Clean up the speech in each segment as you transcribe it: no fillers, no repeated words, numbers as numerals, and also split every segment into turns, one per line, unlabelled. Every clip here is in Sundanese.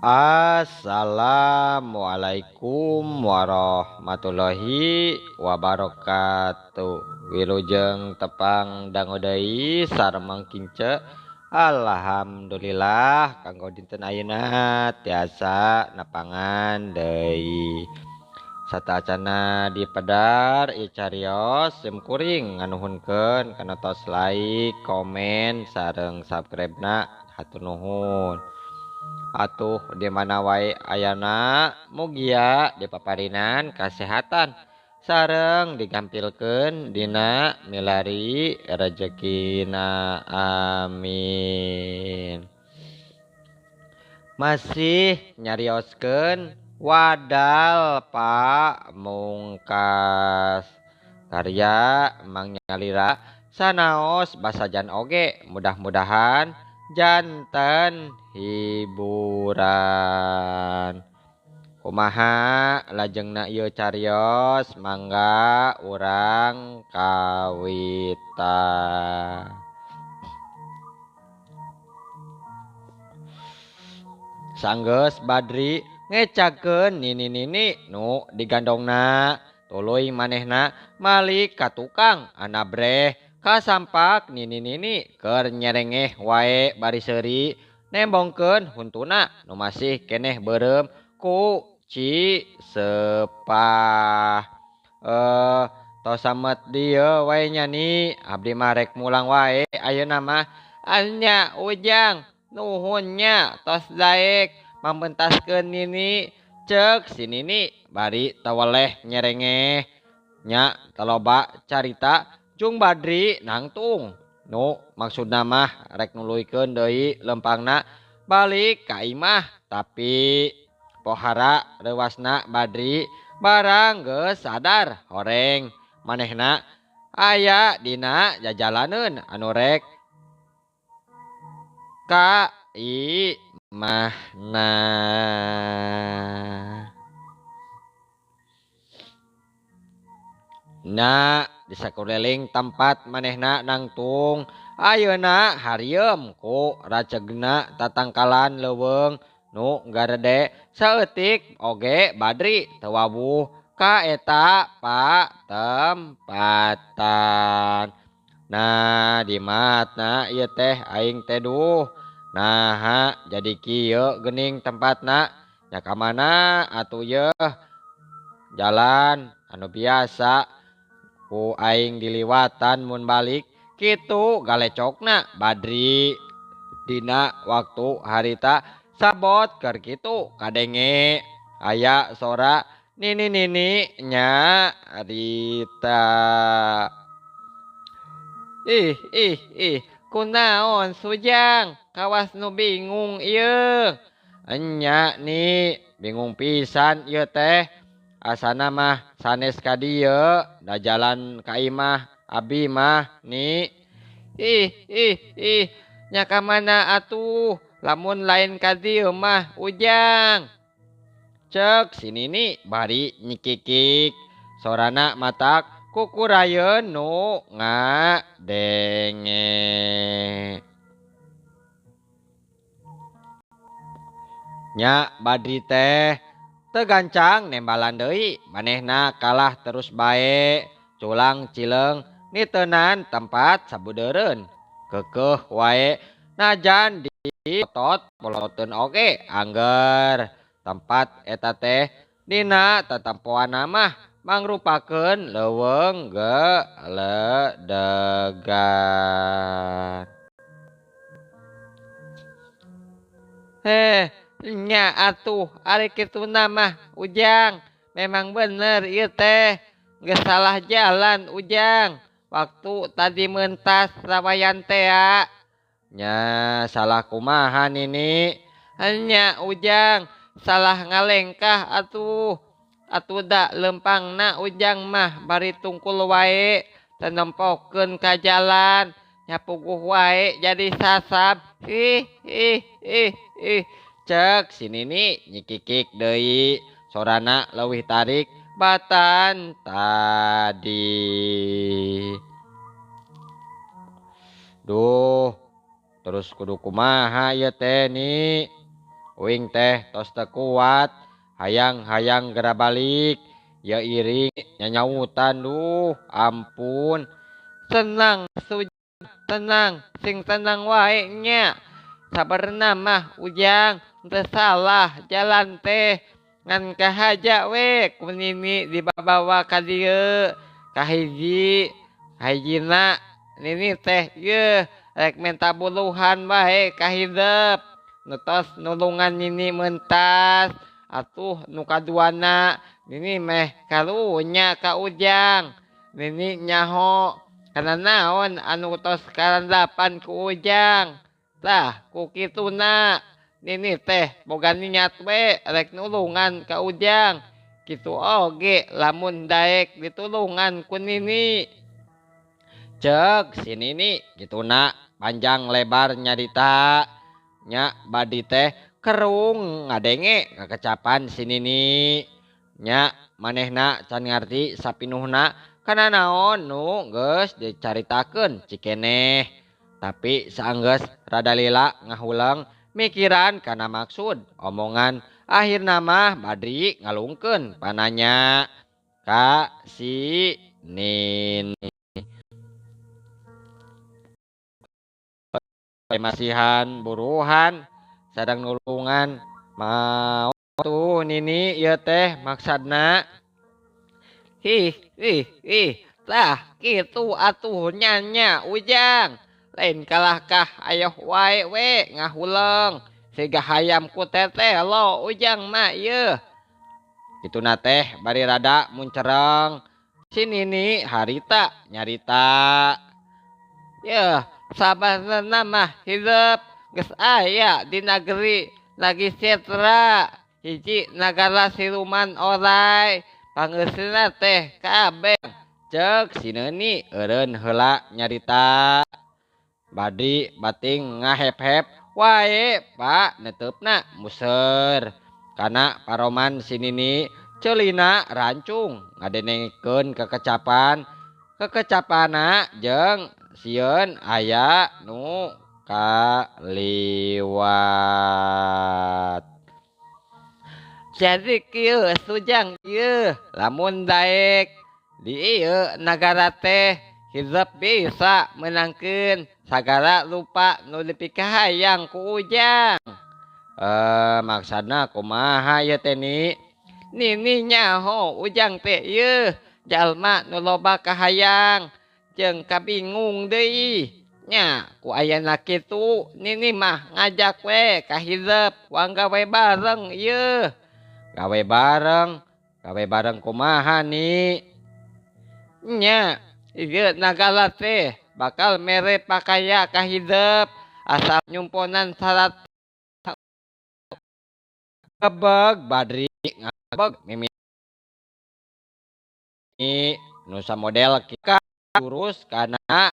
Assalamualaikum warahmatullahi wabarakatuh. Wilujeng tepang dango deui sareng kince. Alhamdulillah kanggo dinten ayeuna tiasa nepangan deui. Satacana di pedar ieu carios sim kuring nganuhunkeun kana tos like, komen sareng subscribe-na hatur nuhun. Atuh di mana wae ayana mugia dipaparinan kasehatan sareng digampilkeun dina milari rejekina, amin. Masih nyarioskeun wadal Pamungkas karya Mang Nyalira sanaos basajan oge, mudah-mudahan janten hiburan. Kumaha lajengna ieu carios, mangga urang kawita. Sanggeus Badri ngecakeun nini-nini nu digandongna, tuluy manehna malik ka tukang anabreh kasampak nini-nini keur nyerengeh wae bari seuri nembongkeun huntuna nu masih keneh beureum ku Ci Sepah. Tos samet dieu wae nya ni, abdi mah rek mulang wae ayeuna mah. Anya Ujang nuhun nya tos daek mampentaskeun nini, ceuk si nini bari taweleh nyerengeh. Nya taloba carita jung Badri nangtung nu maksudna mah rek nuluykeun deui lempangna balik ka imah, tapi pohara reuasna Badri barang geus sadar horeng manehna aya dina jajalaneun anu rek ka imahna. Na di sakuliling tempat manehna nangtung ayeuna harieum ku racegna tatangkalan leuweung nu garede saeutik oge Badri teu wawuh ka eta patempatan. Nah di matna ieu teh aing teh duh, naha jadi kieu geuning tempatna, nya ka mana atuh yeuh jalan anu biasa ku aing diliwatan mun balik kitu galecokna Badri dina waktu harita sabot keur kitu kadenge aya sora nini-nini nya rita. Ih ih ih kunaon Sujang kawas nu bingung ieu. Enya ni bingung pisan ieu teh, asana mah sanes ka dieu da jalan ka imah abi mah ni. Ih ih ih nya ka mana atuh lamun lain ka dieu mah Ujang, ceuk si nini bari nyikikik sorana matak kukurayeun nu ngadenge. Nya Badri teh teu gancang nembalan deui, manehna kalah terus bae culang cileung niteunan tempat sabudeureun keukeuh wae najan diotot poloteun oge angger tempat eta teh dina tatampoanna mah mangrupakeun leuweung geledegan. Heh nya atuh ari kituna mah Ujang, memang bener ieu teh geus salah jalan Ujang waktu tadi mentas rawayan tea. Nya salah kumaha nini? Nya Ujang salah ngalengkah atuh, atuh da lempangna Ujang mah bari tungkul wae teu nempokeun ka jalan, nya puguh wae jadi sasab. Ih ih ih ih ceuk si nini nyikikik deui sorana leuwih tarik batan tadi. Duh terus kudu kumaha ieu teh ni? Uing teh tos teu kuat hayang-hayang gera balik ya iring nyanyautan duh ampun. Tenang tenang sing tenang wae nya. Sabarna mah Ujang teu salah jalan teh ngan kahaja we ku nini dibabawa ka dieu. Kahiji kahijina nini teh yeuh rek menta buluhan wae ka hidep nu tos nulungan nini mentas atuh nu kaduana nini meh karunya ka Ujang. Nini nyaho kana naon anu tos karandapan ku Ujang. Tah ku kituna nini teh boga niat we rek nulungan ka Ujang. Kitu oge lamun daek ditulungan ku nini. Cek si nini kituna panjang lebar nyarita nya badi teh kerung ngadenge kakecapan si nini. Nya manehna can ngarti sapinuhna kana naon nu geus dicaritakeun cikeneh. Tapi saanggeus rada lila ngahuleng mikiran kana maksud omongan akhirna mah Badri ngalungkeun pananya ka si nini. Masihan buruhan sadang nulungan mau tuh nini ieu teh maksadna. Ih ih ih tah kitu atuh nya Ujang. Lain kalahkah ayoh wae we ngahuleng siga hayam ku teteh lo Ujang mah ieu. Kituna teh bari rada muncereng si nini harita nyarita. Yeuh sabarna mah hirup geus aya di nageri lagi setra hiji nagara siluman orai pangeusina teh kabeh. Ceuk si nini eureun heula nyarita. Badri bating ngahep-hep wae pak neteupna muser kana paroman si nini ceulina rancung ngadenengkeun kekecapan kekecapana jeung sieun aya nu kaliwat. Jadi kieu Sujang ieu lamun daek di ieu nagara teh hirup bisa menangkeun sagala rupa nu dipikahayang ku Ujang. Maksudna kumaha ieu teh ni? Nini nyaho Ujang teh ieu jalma nu loba kahayang jeung kabingung deui. Nya ku ayana kitu nini mah ngajak we ka hirup wang gawe bareng ieu. Gawe bareng kumaha ni? Nya ieu nagara teh bakal mere pakaya ka hirup asal nyumponan syarat kebeg Badri ngabeg mimi nusa model kita jurus kana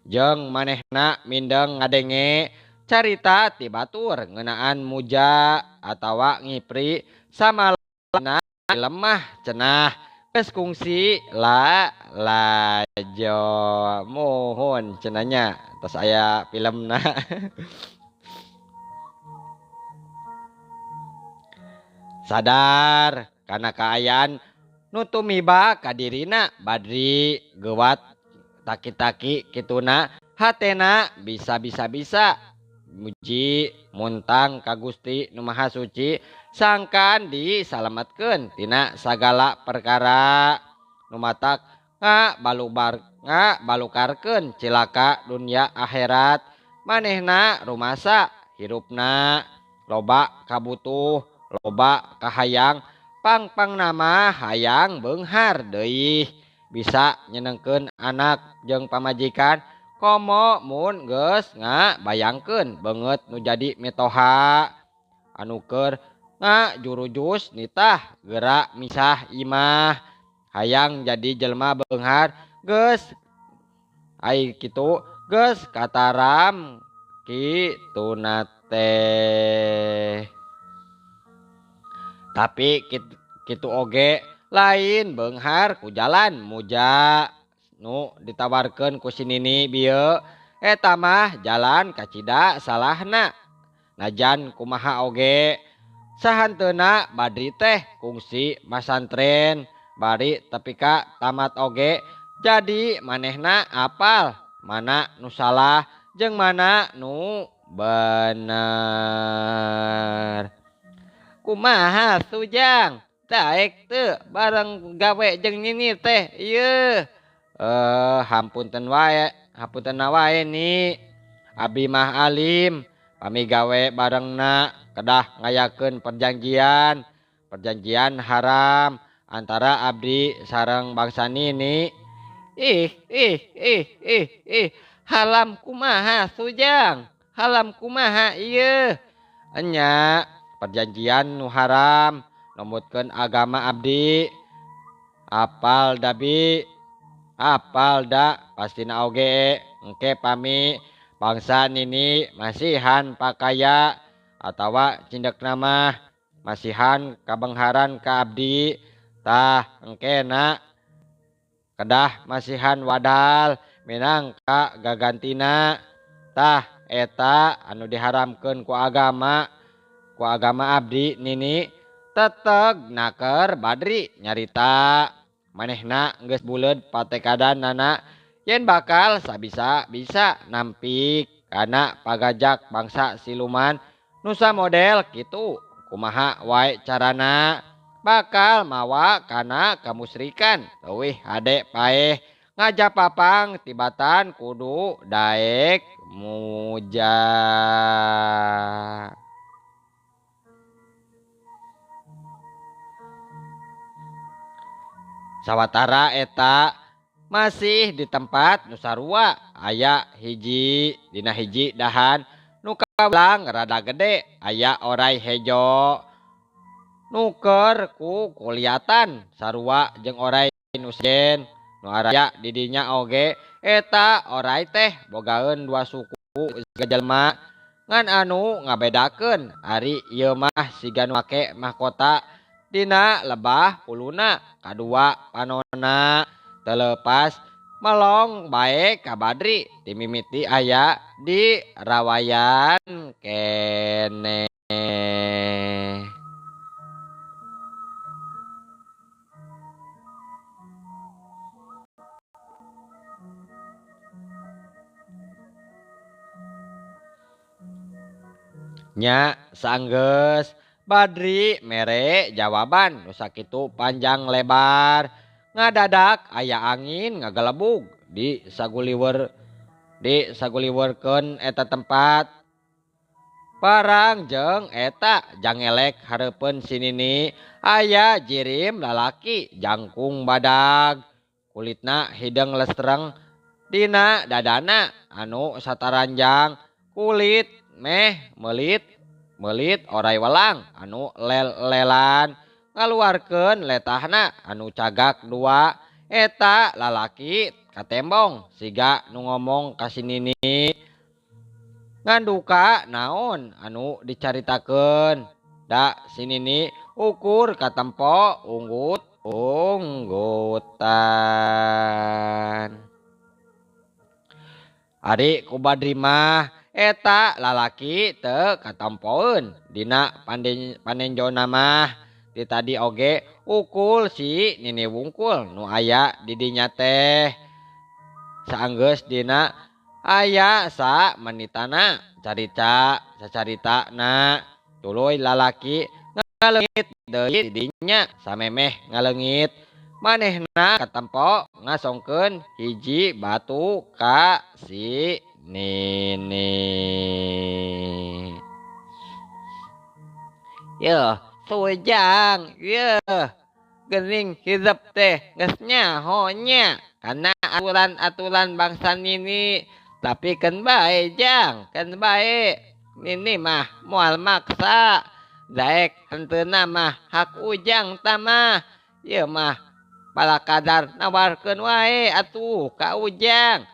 jeung manehna mindeng ngadenge carita ti batur ngeunaan muja atawa ngipri samalana lemah cenah geus kungsi la lajo muhun cenahnya tos aya filmna. Sadar kana kaayaan nu tumiba ka dirina Badri geuwat taki-taki kituna hatena bisa-bisa-bisa muji muntang ka Gusti nu Maha Suci sangkan disalametkeun tina sagala perkara nu matak ngabalukarkeun cilaka dunya akhirat. Manehna rumasa hirupna loba kabutuh loba kahayang pangpang nama hayang beunghar deui bisa nyenengkeun anak jeung pamajikan komo mun geus ngabayangkeun beungeut nu jadi mitoha anu keur ngajurujus nitah geura misah imah hayang jadi jelema beunghar geus ai kitu geus kataram kituna teh. Tapi kitu oge lain beunghar ku jalan muja nu ditawarkeun ku si Nini bieu eta mah jalan kacida salahna. Najan kumaha oge sahanteuna Badri teh kungsi masantren bari tepi ka tamat oge jadi manehna apal mana nu salah jeung mana nu bener. Kumaha Sujang daek teu bareng gawe jeung Nini teh ieu. Hampunten wae, hampunten wae ni. Abi mah alim pami gawe barengna kedah ngayakeun perjanjian, perjanjian haram antara abdi sareng bangsa Nini. Ih ih ih ih ih halam kumaha Sujang, halam kumaha ieu. Enya perjanjian nu haram numutkeun agama abdi. Apal dabi, apal da pastina oge engke pami bangsa Nini masihan pakaya atawa cindekna mah masihan kabengharan ka abdi. Tah engkena kedah masihan wadal minangka gagantina. Tah eta anu diharamkeun ku agama, ku agama abdi Nini. Teteg naker Badri nyarita manehna geus buleud patekadanana yen bakal sabisa-bisa nampik kana pagajak bangsa siluman nusa model kitu. Kumaha wae carana bakal mawa kana kamusrikan leuwih hade paeh ngajapapang tibatan kudu daek muja. Sawatara eta masih di tempat nu sarua aya hiji dina hiji dahan nu kabelang rada gede aya orai hejo nuker ku kuliatan sarua jeung orai nu sejen nu araya di dinya oge eta orai teh bogaeun dua suku jelema ngan anu ngabedakeun ari ieu mah siga nu make mahkota dina lebah puluna kadua panona telepas melong bae ka Badri dimimiti aya di rawayan kene. Nya sanggeus Badri mere jawaban nu sakitu panjang lebar ngadadak aya angin ngagelebug di saguliwer di saguliwerkeun eta tempat. Parang jeung eta jangelek hareupeun si Nini aya jirim lalaki jangkung badag kulitna hideung lestreng dina dadana anu sataranjang kulit meh melit melit orai welang anu lel-lelan ngaluarkeun letahna anu cagak dua. Eta lalaki katembong siga nu ngomong ka si Nini nganduka naon anu dicaritakeun. Da si Nini ukur katempo unggut unggutan. Ari ku Badri mah eta lalaki teu katempoeun dina panenjona mah di tadi oge ukul si Nini wungkul nu aya di dinya teh. Saanggeus dina aya sa menitana carita sacaritana tuluy lalaki ngaleungit deui di dinya samemeh ngaleungit manehna katempo ngasongkeun hiji batu ka si Nini. Yeuh Sujang yeuh geuning hidep teh geus nyaho nya kana aturan-aturan bangsa Nini. Tapi keun bae jang, keun bae. Nini mah moal maksa. Daek henteuna mah hak ujang tah mah. Ieu mah palakadar nawarkeun wae atuh ka ujang.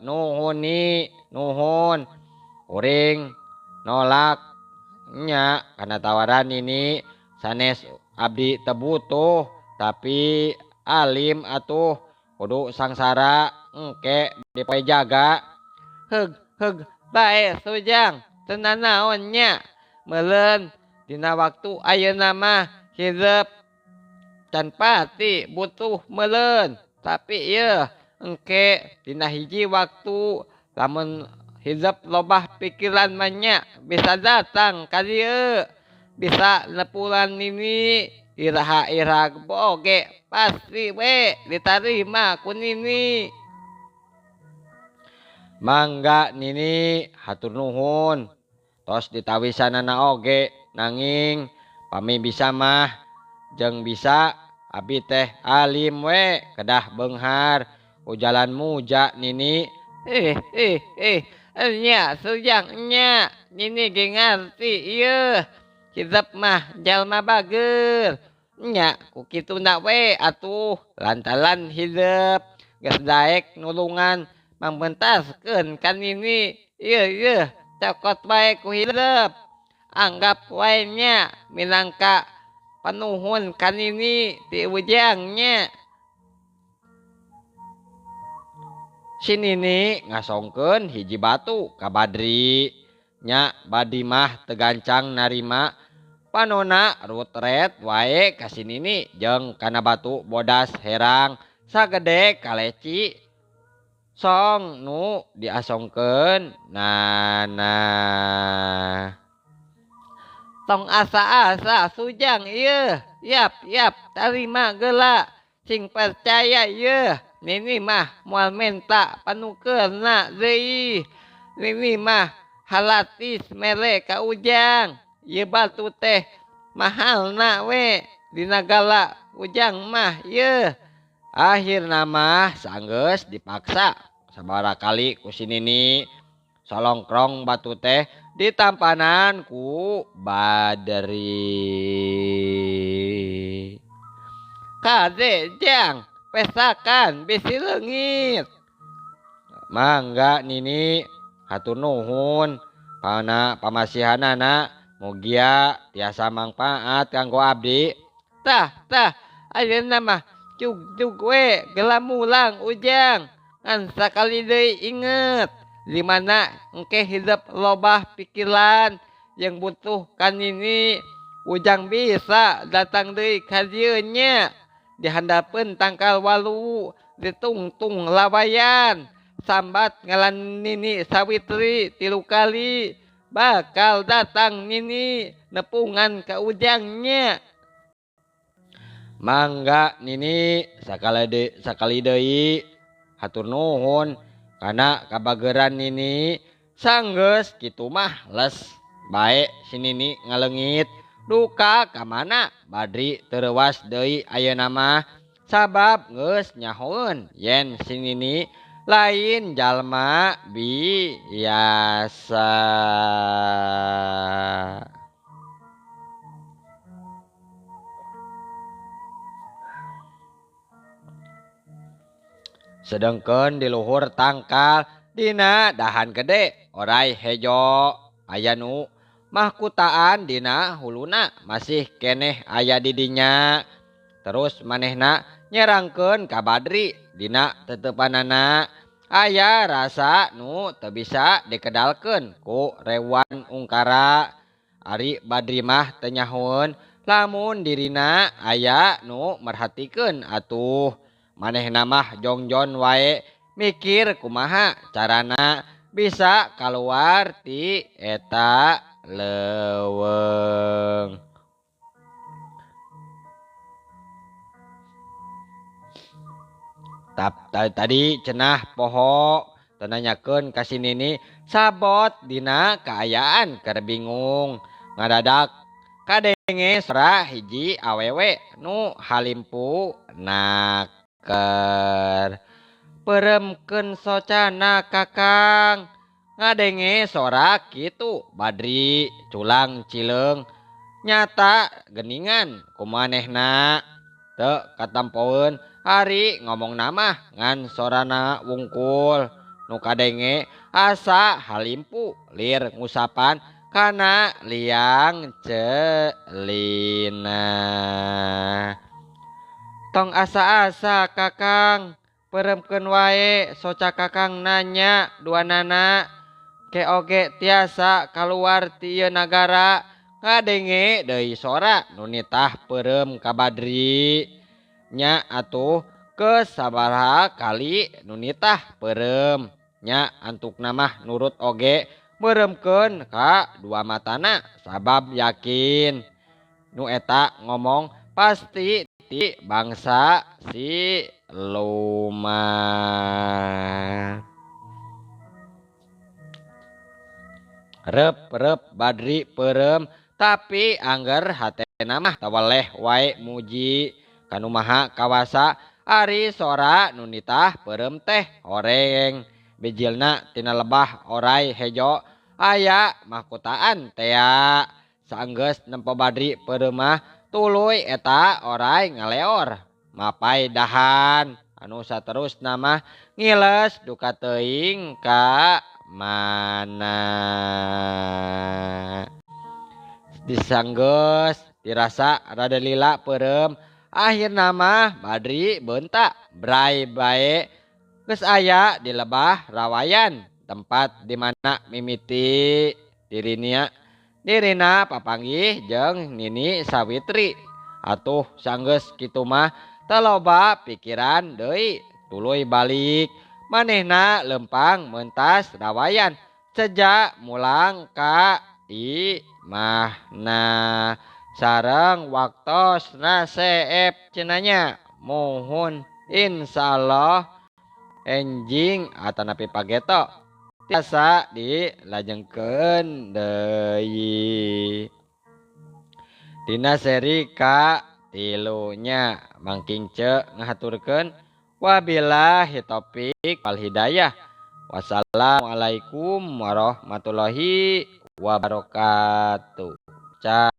Nuhun ni, nuhun. Kuring nolak nya kana tawaran ini sanes abdi teu butuh tapi alim atuh Kudu sangsara engke dipoe jaga. Heug heug bae Sujang teu nanaon nya. Meuleun dina waktu ayeuna mah hirup can pati butuh meuleun. Tapi ieu engke dina hiji waktu lamun hirup lobah pikiran mah nya bisa datang ka dieu. Bisa nepulan nini iraha-iraha oge pasti we ditarima ku nini. Mangga nini hatur nuhun tos ditawisanana oge nanging pami bisa mah jeung bisa abi teh alim we kedah beunghar ku jalan muja nini. Nya Sujang nya nini ge ngarti ieu. Hirup mah jalma bager nya ku kituna we atuh lantaran hirup geus daek nulungan mangpentaskeun ka nini. Ieu ieu cokot wae ku hirup anggap wae nya minangka panuhun ka nini ti ujang nya. Si nini ngasongkeun hiji batu ka Badri. Nya Badri mah tegancang narima panona rutret wae ka si nini jeung kana batu bodas herang sagede kaleci song nu diasongkeun nana. Tong asa-asa Sujang ieu yap yap tarima geula sing percaya ieu nini mah moal menta panukeurna deui. Nini mah halatis mere ka Ujang. Ieu batu teh mahalna we dina gala Ujang mah ieu. Akhirna mah sanggeus dipaksa sabaraha kali ku si nini. Solongkrong batu teh ditampanan ku Badri. Kade jang pesakan bisi leungit. Mangga nini hatur nuhun pana pamasihanana mugia tiasa mangpaat kanggo abdi. Tah tah ayeuna mah jug-jug we geula mulang Ujang. Ngan sakali deui inget di mana engke hidup lobah pikiran yang butuh ka nini. Ujang bisa datang deui ka dieu nya. Dihandapeun tangkal walu ditungtung lawayan sambat ngalan nini Sawitri 3 kali bakal datang nini nepungan ka Ujangnya. Mangga nini sakali deui hatur nuhun kana kabageran nini. Sanggeus kitu mah les bae si nini ngaleungit duka ka mana Badri teu deui ayeuna mah sabab geus nyahoeun yen si nini lain jalma biasa. Sedengkeun di luhur tangkal dina dahan gede orai hejo aya nu mahkutaan dina huluna masih keneh aya di dinya. Terus manehna nyerangkeun ka Badri dina tetepanana aya rasa nu teu bisa dikedalkeun ku rewan ungkara. Ari Badri mah teu nyahoeun lamun dirina aya nu merhatikeun atuh. Manehna mah jongjon wae mikir kumaha carana bisa kaluar ti eta leuweung. Tadi cenah poho teu nanyakeun ka si nini sabot dina kaayaan keur bingung. Ngadadak kadenge sora hiji awewe nu halimpu naker. Peremkeun socana kakang. Ngadenge sora kitu Badri culang cileung nyata geningan kumanehna teu katampoeun ari ngomong namah ngan sorana wungkul nu kadenge asa halimpu lir ngusapan kana liang celina. Tong asa-asa kakang Peureumkeun wae soca kakang nanya duanana ke oge tiasa kaluar ti ieu nagara ngadenge deui sora nu nitah peureum ka Badri. Nya atuh geus sabaraha kali nu nitah peureum. Nya antukna mah nurut oge meureumkeun ka dua matana sabab yakin nu eta ngomong pasti ti bangsa si luman. Reup-reup Badri peureum tapi angger hatena mah taweleh wae muji kanu maha kawasa ari sora nu nitah peureum teh horeng bijilna tina lebah oray hejo aya mahkutaan tea. Saenggeus nempo Badri peureum mah tuluy eta oray ngaleor mapai dahan anu saterusna mah ngiles duka teuing ka mana. Disanggeus dirasa rada lila peureum akhirna mah Badri beunta bray bae geus aya di lebah rawayan tempat di mana mimiti dirinya dirina papanggih jeung Nini Sawitri. Atuh sanggeus kitu mah teu loba pikiran deui tuluy balik manehna lempang mentas rawayan seja mulang ka imahna sareng waktosna seep cenah nya muhun insyaallah enjing atanapi pageto tiasa dilajengkeun deui. Dina seri ka tilunya Mang Kingce ngahaturkeun wabillahi taufik wal hidayah. Wassalamualaikum warahmatullahi wabarakatuh. Ca.